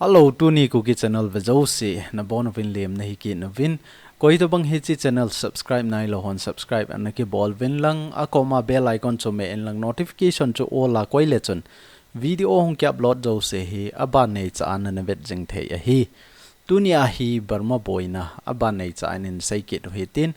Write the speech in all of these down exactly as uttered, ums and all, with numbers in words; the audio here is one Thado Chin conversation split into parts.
Hello, tuni Kuki channel ve jouse nabonchauvin lemna hi kit nauvin. Koitobang hiche channel subscribe nailou hon subscribe ana kibol uvin lang, akoma bell icon chu me in lang, notification chu all a koi le chun video hung ki upload jouse hi aban neicha a nana vet jing thei ahi. Tunia hi Burma boina aban neicha a hin sei kit u hitin,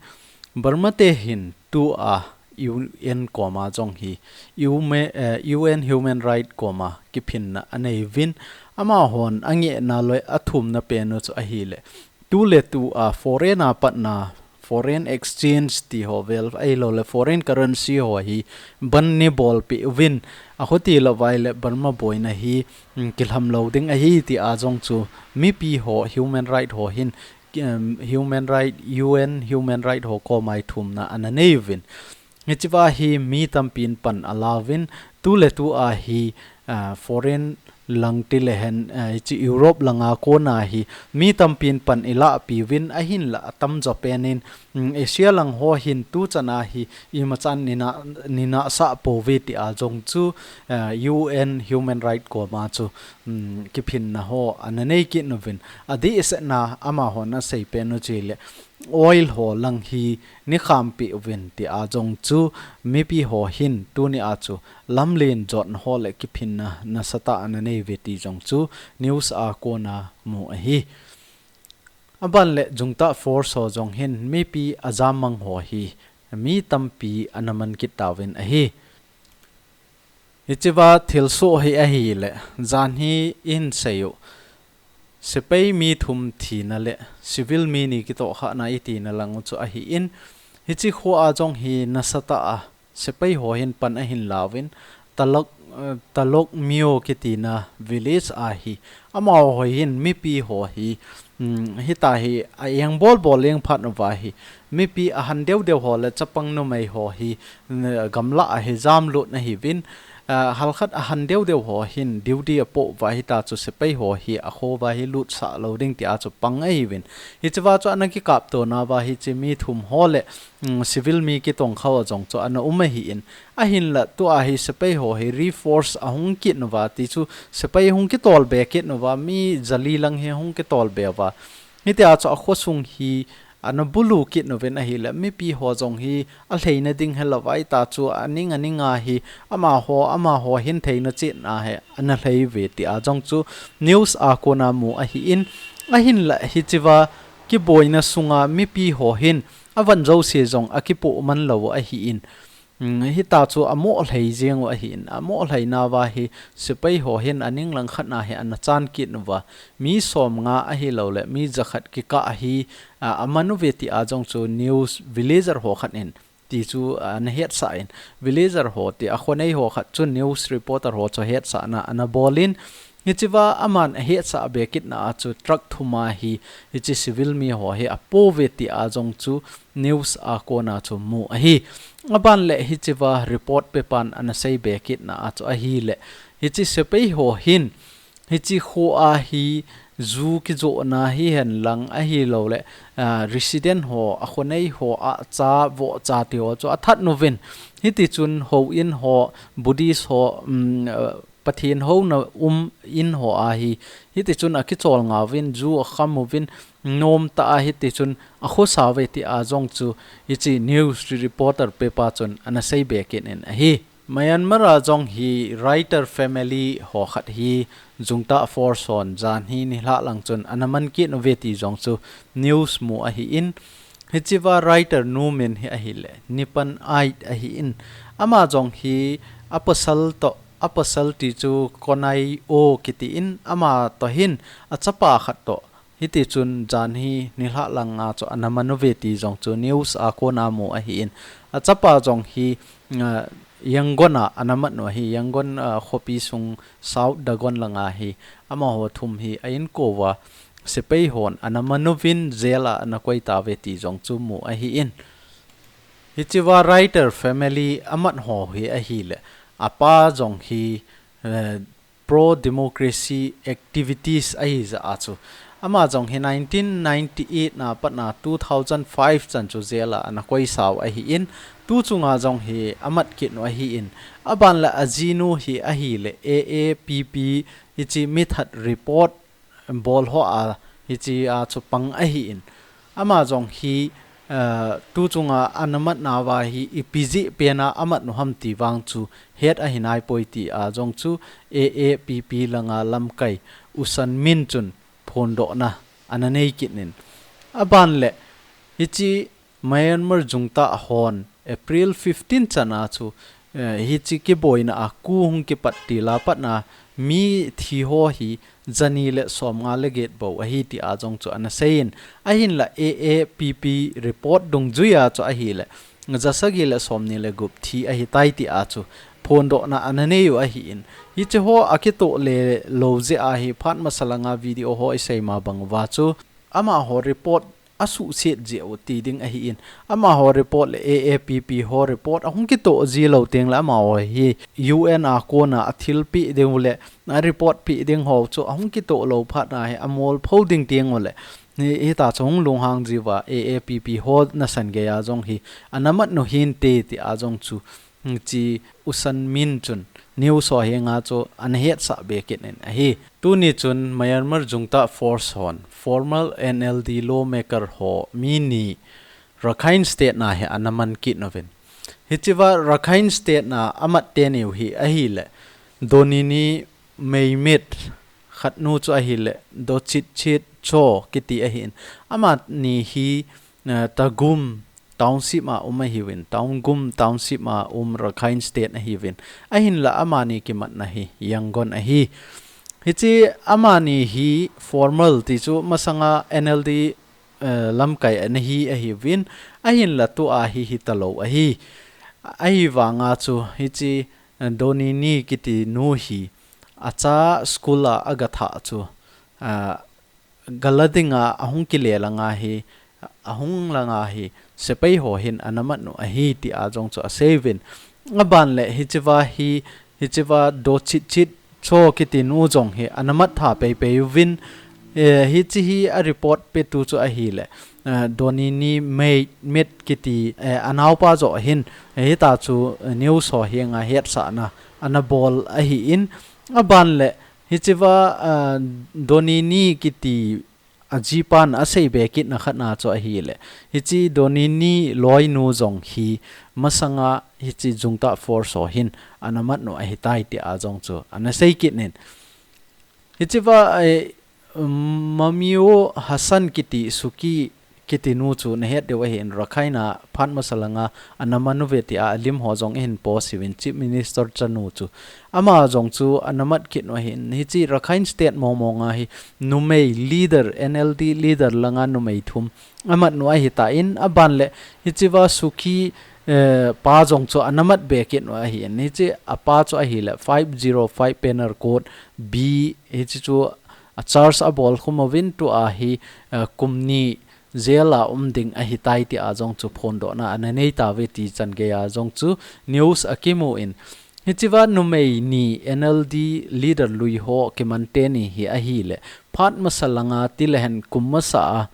Burma te hin tua U N koma jong hi, U N, eh, U N Human Right koma kiphinna anei uvin, amahon angehna loi athumna pen u chu ahile, tuletua foreign a patna, foreign exchange ti ho vel, ahilouleh foreign currency ho hi ban neibolpeh uvin, akhuti lou vaile Burma boina hi, mm, kilhamlou ding ahi tia jong chu mipi ho, human right ho hin, em, human right, U N human right ho koma hi thumna ana nei uvin. Hichea hi mi tampin pan alauvin, tuletua hi, ah, foreign lang tilehen, ah, hiche Europe langa kona hi mi tampin pan ilahpeh uvin, ahinlah atamjo penin, mm, Asia lang ho hin tuchana hi imachan nina, ninasah pouve tia jong chu, ah, U N human right koma chu, mm, kiphinna ho ana nei kit nauvin. Adehsetna amahon asei pen u chu ahile, oil ho lang hi neikhampeh uvin tia jong chu mipi ho hin tunia chu lamlen jotna ho le kiphinna nasatah ana nei uve ti jong chu news a kona mu ahi. Aban le Junta force ho jong hin mipi ajammang ho hi mi tampi ana man kit tauvin ahi. Hichea thilsoh hi ahile, janhi in sei u, sepai mi thum thina le civil mi ni kitohkhahna itina lang u chu ahin, hiche khoa jong hi nasatah a sepai ho hin pan ahin lauvin, Talok, eh, Talok Myo kitina village a hi amaho hin mipi ho hi, mm, hitia hi a-eng bolbol leng phat uva hi, mipi ahan deudeu ho le chapang numei ho hi, mm, gamlah a hi jamlut ana hiuvin, ah, halkhat ahan deudeu ho hin duty apoh uva hitia chu sepai ho hi akho uva hi lutsah lou ding tia chu pang ahiuvin. Hichea chu ana kikaptona uva hiche mi thum ho le, mm, civil mi kitongkha ho jong chu ana um ahin. Ahinlah tua hi sepai ho hi reinforce ahung kit uva ti chu sepai hung kitolbe kit uva, mi jali lang hi hung kitolbe uva. Hitia chu akhosung hi ana bulu kit nauvin ahile, mipi ho jong hi alheina ding helou vai ta chu aning aning a hi amaho, amaho hin theina chetna hi ana lhei uve tia jong chu news a kona mu ahin, ahinlah hichea kiboina sunga mipi ho hin avan jouse jong akipoh man lou ahin. Hmm, hitia chu amoh lhei jeng u ahin, amoh lheina uva hi sepai ho hin aning langkhat na hi ana chan kit uva, mi somnga ahilouleh mi jakhat kikah hi, a, aman uve tia jong chu news villager ho khat in ti chu, a, ana hetsah in, villager ho ti a khonei ho khat chu news reporter ho chu hetsahna ana bol in, hichea aman ahetsah be kitna a chu truck thum a hi, hiche civil mi ho hi apoh uve tia jong chu news a kona chu mu ahi. Aban le hichea report paper in ana sei be kitna a chu ahile, hiche sepai ho hin, hiche khoa hi ju kijohna hihen lang ahilouleh, ah, resident ho, akhonei ho a cha vohcha ti ho chu athat nauvin. Hiti chun houin ho, Buddhist ho, um, ah, Pathen houna um in ho a hi, hiti chun akichol nga uvin, ju akham uvin, nomtah a hiti chun akhosa uve tia jong chu hiche news reporter paper chun ana sei be kit in ahi. Myanmar a jong hi writer family ho khat hi Junta force hon janhi nilhah lang chun ana man kit uve ti jong chu news mu ahin, hichea writer nu min hi ahile, Nipan Ait ahin, ama jong hi apasal toh, apasal ti chu Konai O kiti in, ama toh hin achapa khat toh, hiti chun janhi nilhah lang a chu ana man uve ti jong chu news a kona mu ahin, achapa jong hi, ah, Yangon a ana man u ahi, Yangon, ah, khopi sung South Dagon lang a hi, amaho thum hi a inko uva sepai hon ana man uvin jail a ana koi tauve ti jong chu mu ahin. Hichea writer family amat ho hi ahile, apa jong hi, eh, pro-democracy activities ahi jeh a chu. Ama jong hi nineteen ninety-eight na pat na two thousand five chan chu jail a ana koisa u ahin, tu chunga jong hi amat kit u ahin, aban le ajinu hi ahile A A P P hiche mithat report bol ho a hiche a chu pang ahin. Ama jong hi, eh, tu chunga ana mat nauva hi ipi jeh pena amat u ham ti vang chu het ahi naipoi ti a jong chu A A P P langa lamkai U San Min chun phondohna ana nei kit in. Aban le hiche Myanmar jungtah hon April fifteen chana chu, eh, hiche kiboina a coup hung kipat til a patna mi thi ho hi jani le somnga le get bou ahi ti a jong chu ana seiyin, ahinla A A P P report dungjui a chu ahile jasagi le somni le gup thi ahitai ti a chu phondohna ana nei u ahin. Hiche ho akitoh le lou jeh a hi phat masa langa video ho isei ma bang uva chu amaho report asuhset jeh u ti ding ahin. Amaho report le A A P P ho report ahung kitoh ji lou teng le amaho hi U N a kona athilpeh ding u le a report peh ding ho chu ahung kitoh lou phat na hi amol pho ding teng u le hi, hita chu hung lunghang ji uva A A P P ho nasan gei a jong hi ana mat u hinte ti a jong chu hiche U San Min chun news ho henga chu ana hetsah be kit in ahi. Tuni chun Myanmar jungtah force hon former N L D lawmaker ho mi ni Rakhine State na hi ana man kit uvin. Hiche uva Rakhine State na amat teni u hi ahile Donini Meimit khat nu chu ahile Dochitchit Cho kiti ahin. Amani hi, eh, Tagum Township a um ahiuvin, Taunggum Township a um Rakhine State ahiuvin. Ahinla amani kimatna hi Yangon ahi. Hiche amani hi former ti chu masanga N L D, eh, lamkai ana hi ahiuvin. Ahinla tua hi hita lou ahi. Ahivanga chu hiche, eh, Donini kiti nu hi acha school a aga thah chu, ah, gala dinga ahung kile langa hi, ahung langa hi, sepai ho hin ana mat u ahi ti a jong chu aseiuvin. Aban le hiche uva hi, hiche uva Dochitchit Cho kiti nu jong hi ana mat tha peipei uvin. Eh, hiche hi a report petu chu ahile, eh, Donini Meimit kiti, eh, anaopa joh hin, eh, hita chu, eh, news ho henga hetsahna ana bol ahin. Aban le hiche uva, ah, Donini kiti ajipan asei be kitna khat na chu ahile hiche Donini loinu jong hi masanga hiche jungtah force ho hin ana mat u ahitai ti a jong chu ana sei kit in. Hiche uva, eh, Mamio Hassan kiti Suki kiti nu chu nahet diu ahin, Rakhine a phat masa langa ana man uve ti a alim ho jong ihin post uvin, Chief Minister chanu chu. Ama jong chu ana mat kit u ahin, hiche Rakhine State mong mong a hi numei leader, N L D leader langa numei thum amat u ahitan, aban le hiche uva Suki, eh, pa jong chu ana mat be kit u ahin, hiche apa chu ahile five zero five Penal Code B, hiche chu a charge abol khum uvin tua hi, eh, kum ni jail a um ding ahitai ti a jong chu phondohna ana nei tauve ti chan gei a jong chu news akimun. Hiche uva numei ni N L D leader lui ho kiman teni hi ahile phat masa langa tilehen kum masa a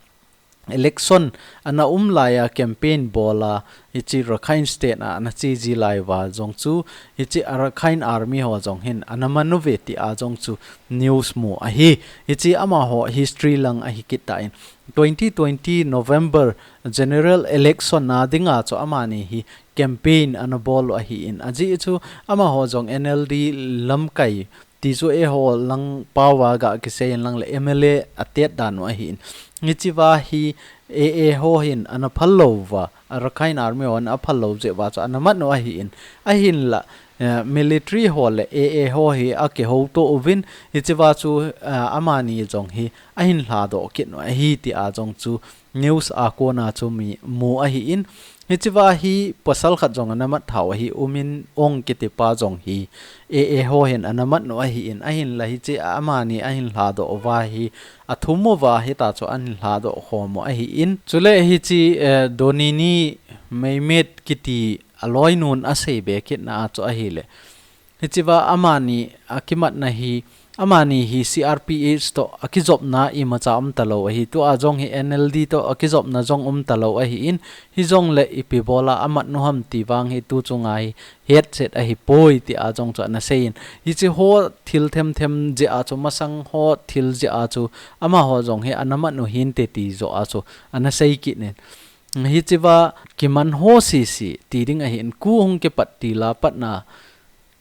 election ana um laiya campaign bol a hiche Rakhine State a ana che ji lai uva jong chu hiche Rakhine Army ho jong hin ana man uve ti a jong chu news mu ahi. Hiche amaho history lang ahi kit tan, twenty twenty November general election na dinga chu amani hi campaign ana bol u ahin, ajeh chu amaho jong N L D lamkai ti chu eiho lang pao a ga kisei in lang le M L A atet dan u ahin. Hiche uva hi A A ho hin ana phal lou uva, Rakhine Army ho ana phal lou jeh uva chu ana man u ahin. Ahinla, eh, military ho le A A ho hi akihouto uvin, hiche uva chu, eh, amani jong hi ahin lhadoh kit u ahi ti a jong chu news a kona chu mi mu ahin. Hiche uva hi pasal khat jong ana mat thau ahi, U Min Aung kiti pa jong hi A A ho hin ana man u ahin, ahinla hiche amani ahin lhadoh uva hi athum uva hita chu ahin lhadoh khom u ahin. Chule hiche, eh, Donini Meimit kiti aloinun asei be kitna a chu ahile hiche uva amani akimatna hi Amani hi C R P H toh akijopna imacha um talou ahi, tua jong hi N L D toh akijopna jong um talou ahin, hijongle ipi bola amat nu ham ti vang hi tu chunga hi hetchet ahipoi tia jong chu ana seiyin. Hiche ho thil themthem jeh a chu, masang ho thil jeh a chu, amaho jong hi ana mat nu hinte ti joh a chu ana sei kit in. Hichea kiman ho sese ti ding ahin, ku hung kipat tila patna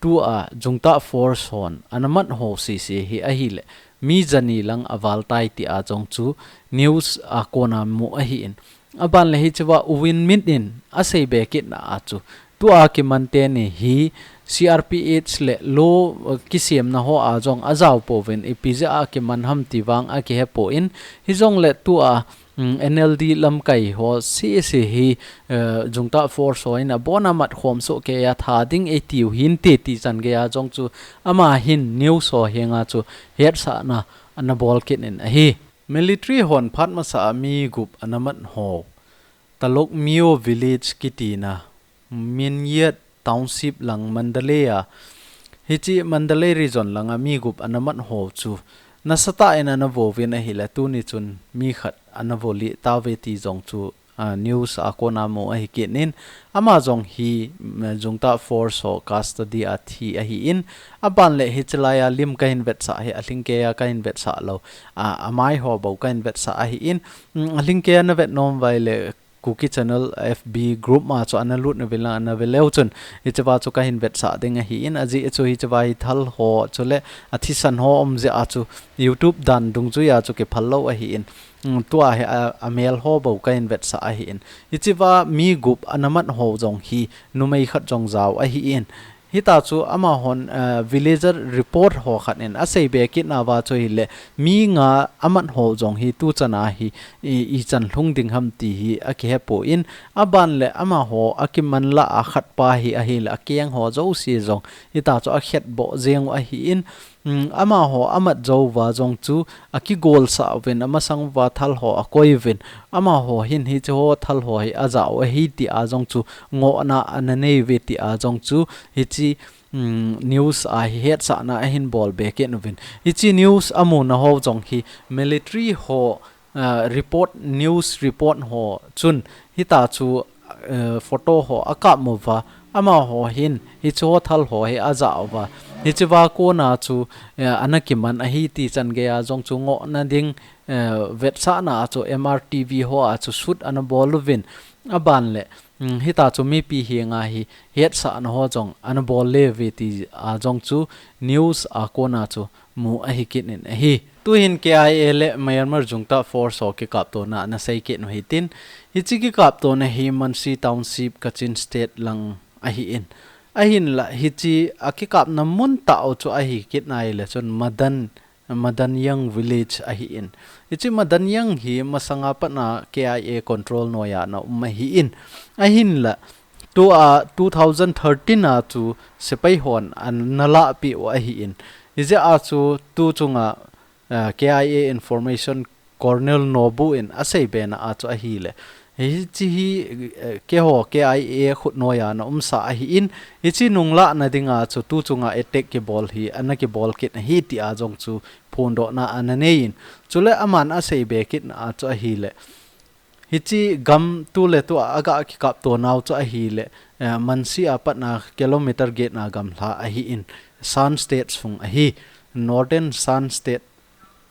tua Jungtah Force hon ana mat ho sese hi ahile, mi jani lang aval tai tia jong chu news a kona mu ahin. Aban le hichea U Win Myint in asei be kitna a chu, tua kiman teni hi C R P H le law, eh, kisemna ho a jong ajao pouvin, ipi jeh a kiman ham ti vang akihepon, hijongle tua um, N L D lamkai ho sese hi, eh, Jungtah Force ho in abona mat khom soh keiya tha ding eitiu hinte ti chan geiya jong chu ama hin news ho henga chu hetsahna ana bol kit in ahi. Military hon phat masa a mi gup ana mat ho, Talok Myo village kitina Myint Township lang Mandalay a, hiche Mandalay region langa mi gup ana mat ho chu nasatah in ana vo uvin ahile, tuni chun mi khat ana vo lih tauve ti jong chu, ah, news a kona mu ahi kit in, ama jong hi, mm, Jungtah Force ho custody a thi ahin, aban le hiche laiya lim kahin vetsah hi, alhingkeiya kahin vetsah lou, ah, amai ho bou kahin vetsah ahin, mm, alhingkeiya na vet nom uva ahile, Kuki Channel F B group ma chu ana lut uvin lang ana ve leu chun, hichea chu kahin vetsah ding ahin, ajeh chu hichea hi thal ho chule athisan ho um jeh a chu YouTube dan dungjuiya chu kiphal lou ahin, mm, tua hi a, amel ho bou kahin vetsah ahin. Hichea mi gup ana mat ho jong hi numei khat jong jao ahin. Hita chu amahon, eh, villager report ho khat in asei be kitna uva chu ahile, mi nga amat ho jong hi tu chana hi i, ichan lhung ding ham ti hi akihepon, aban le amaho akiman lah a khat pa hi ahile, akeng ho jouse jong hita chu akhetboh jeng u ahin, mm, amaho amat jou uva jong chu akigolsah uvin, amasang uva thal ho akoi uvin, amaho hin hiche ho thal ho hi ajao ahi tia jong chu ngohna ana nei uve tia jong chu hiche, mm, news a hi hetsahna ahin bol be kit uvin. Hiche news amuna ho jong hi military ho, ah, report, news report ho chun hita chu, eh, photo ho akap mu uva, amaho hin hiche ho thal ho hi ajao uva, hichea kona chu, eh, ana kiman ahi ti chan geiya jong chu ngohna ding, eh, vetsahna a chu M R T V ho a chu shoot ana bol uvin, aban le, mm, hita chu mipi henga hi hetsahna ho jong ana bol le uve tia jong chu news a kona chu mu ahi kit in ahi. Tuhin K I A le Myanmar Jungtah Force ho kikaptona ana sei kit u hitin, hiche kikaptona hi Mansi Township, Kachin State lang ahin. Ahinla hiche akikapna mun tah u chu ahi kit nai le chun Madan, Madanyang village ahin. Hiche Madanyang hi masanga patna K I A control noiya ana um ahin. Ahinla tua two thousand thirteen a chu sepai hon ana lahpeh u ahin. Hijeh a chu tu chunga, eh, K I A information Colonel Nobu in asei bena a chu ahile, hiche hi, eh, keiho K I A khut noiya ana umsa ahin, hiche nunglahna dinga chu tu chunga attack kibol hi ana kibol kit ahi tia jong chu phondohna ana neiyin. Chule aman asei be kitna a chu ahile, hiche gam tuletua aga kikapto nau chu ahile, eh, Mansi a patna kilometer getna gamla ahin, Shan State sung ahi, Northern Shan State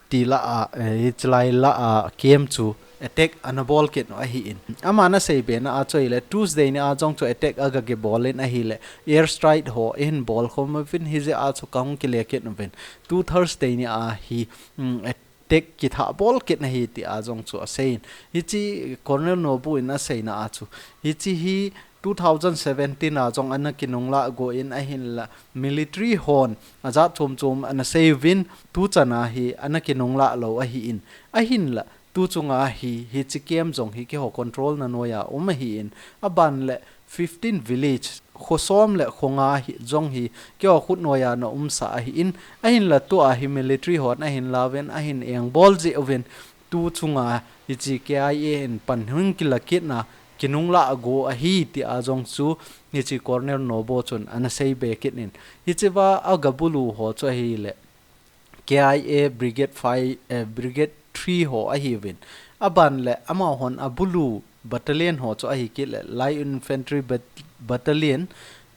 ti lah a, eh, hiche lai lah a camp chu attack ana bol kit u ahin. Aman asei bena a chu ahile, Tuesday ni a jong chu attack aga kibol in ahile, air strike ho ahin bol khom uvin, hijeh a chu kahung kile kit uvin. Tu Thursday ni a hi, mm, attack kithah bol kit ahi tia jong chu aseiyin. Hiche Colonel Nobu in aseina a chu, hiche hi two thousand seventeen a jong ana kinunglah go in ahinla military hon ajat chom chom ana sei uvin, tu chana hi ana kinunglah lou ahin. Ahinla tu chunga hi, hiche camp jong hi keiho control na noiya um ahin. Aban le fifteen village, kho som le kho nga hi jong hi keiho khut noiya ana umsa ahin. Ahinla tua hi military hon ahin lauvin, ahin engbol jeh uvin, tu chunga hiche K I A in pan hung kila kitna kinunglah go ahi tia jong chu hiche Colonel Nobu chun ana sei be kit in. Hichea aga bulu ho chu ahile, K I A Brigade five, eh, Brigade three ho ahiuvin. Aban le amahon abulu battalion ho chu ahi kit le Light Infantry Bat-, Battalion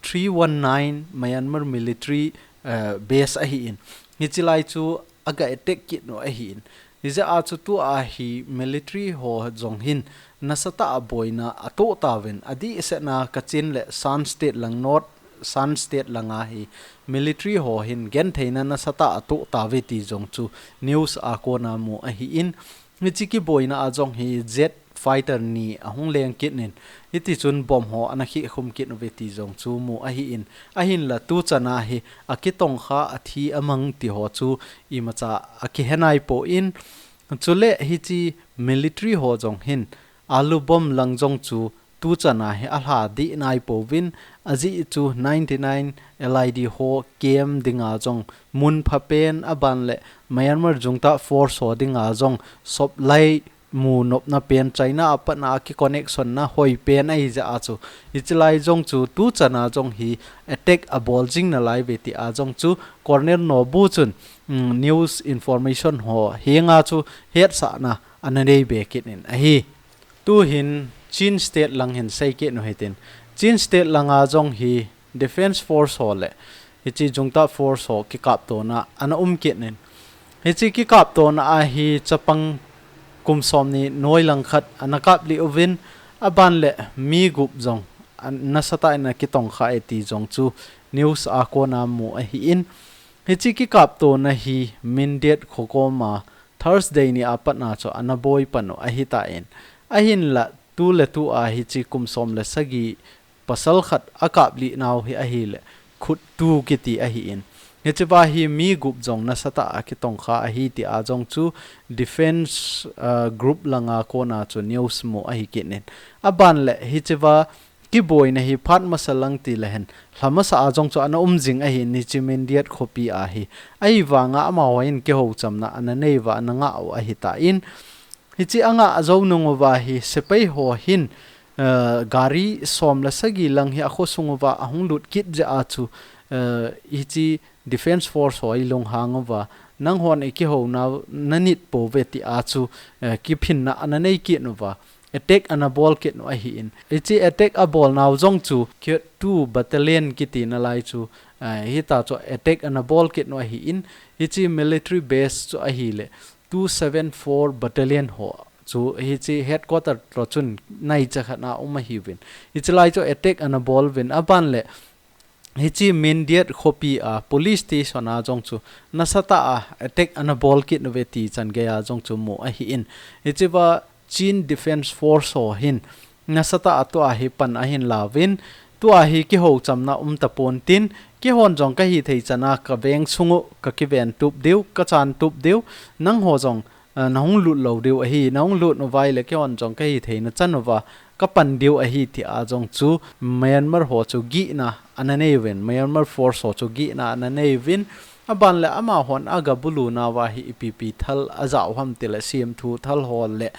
three one nine Myanmar military, eh, base ahi in. Hichi lai chu aga attack kit u ahi in. Hijeh a chu tua hi military ho jong hin nasatah a boina atoh tauvin, adehsetna Kachin le Shan State lang, North Shan State langa hi military ho hin gentheina nasatah a atoh tauve ti jong chu news a kona mu ahi in. Hichi kiboina a jong hi jet fighter ni ahung leng kit in, hiti chun bomb ho ana khehkhum kit uve ti jong chu mu ahi in. Ahinla tuchan a hi akitongkha, athi amang ti ho chu imacha akihe naipoi in. Chule hichi military ho jong hin alu bomb lang jong chu tuchan a hi alha deh naipouvin, ajeh chu ninety nine L I D ho camp dinga jong mun phapen, aban le Myanmar Junta Force ho dinga jong soplai mu nopna pen, China a patna a kiconnection na hoipen ahijeh a chu, hichi lai jong chu tuchan a jong hi attack abol jing nalaiuve ti a jong chu Colonel Nobu chun, um, news information ho henga chu hetsahna ana nei be kit in ahi. Tuhin Chin State lang hin sei kit u hitin. Chin State langa jong hi Defense Force ho le hichi Junta Force ho kikaptona ana um kit in. Hichi kikaptona a hi chapang kum somni noi lang khat ana kaplih uvin, aban le mi gup jong an-, nasatah in akitongkha e ti jong chu news a kona mu ahi in. Hichi kikaptona hi Mindat khokoma Thursday ni a patna chu ana boi pan u ahi tan. Ahinla tu le tu a hichi kum som le sagi pasal khat akaplih nau hi ahile Khut Tu kiti ahi in. Hichiva hi mi gup jong nasatah a kitongkha ahi ti a jong chu defense, uh, group langa kona chu news mu ahi kit in. Aban le hichiva kiboina hi phat masa lang ti le hen, lha masa a jong chu ana um jing ahi in, hichi Mindat khopi a hi. Ahivanga amaho in kihouchamna ana nei uva ana ngah u ahi tan. Hichi angah jou nung uva hi sepai ho hin, eh, gari som le sagi lang hi akhosung uva ahung lut kit jeh a chu, eh, hichi Defense Force ho alunghang uva, nanghon eikihouna nanit pouve ti a chu, eh, kiphinna ana nei kit uva, attack ana bol kit u ahi in. Hichi attack abol nau jong chu Khut Tu Battalion kiti nalai chu, eh, hita chu attack ana bol kit u ahi in. Hichi military base chu ahile two seven four Battalion ho chu hichi headquarter to chun naicha khat a um ahiuvin. Hichi lai chu attack ana bol uvin, aban le hichi Mindat khopi a police station a jong chu nasatah a attack ana bol kit uve ti chan gei a jong chu mu ahi in. Hichiva Chin Defense Force ho hin nasatah a tua hi pan ahin lauvin, tua hi kihouchamna um tapon tin, keihon jong kahi thei chan a kaveng sung u kakiven tup diu, kachan tup diu, nangho jong, eh, nahung lut lou diu ahi, nahung lut uva ahile keihon jong kahi theina chan uva kapan diu ahi ti a jong chu Myanmar ho chu gihna ana nei uvin, Myanmar Force ho chu gihna ana nei uvin, aban le amahon agabulu nauva hi ipi ipi thal ajah u ham ti le, siamthu thal ho le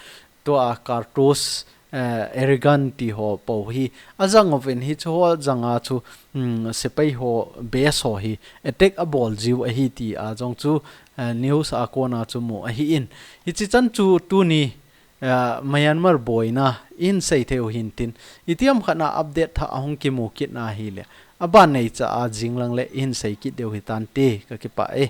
tua cartridge, eh, air gun ti ho po hi ajang uvin, hichu ho jang a chu, um, sepai ho base ho hi attack abol jiu ahi ti a jong chu, eh, news a kona chu mu ahi in. Hichi chan chu tuni, eh, Myanmar boina ihin sei thei u hintin, itiham khat na update thah ahung kimu kit na hile, aban naicha a jing lang le ihin sei kit diu hitan te, kakipah e.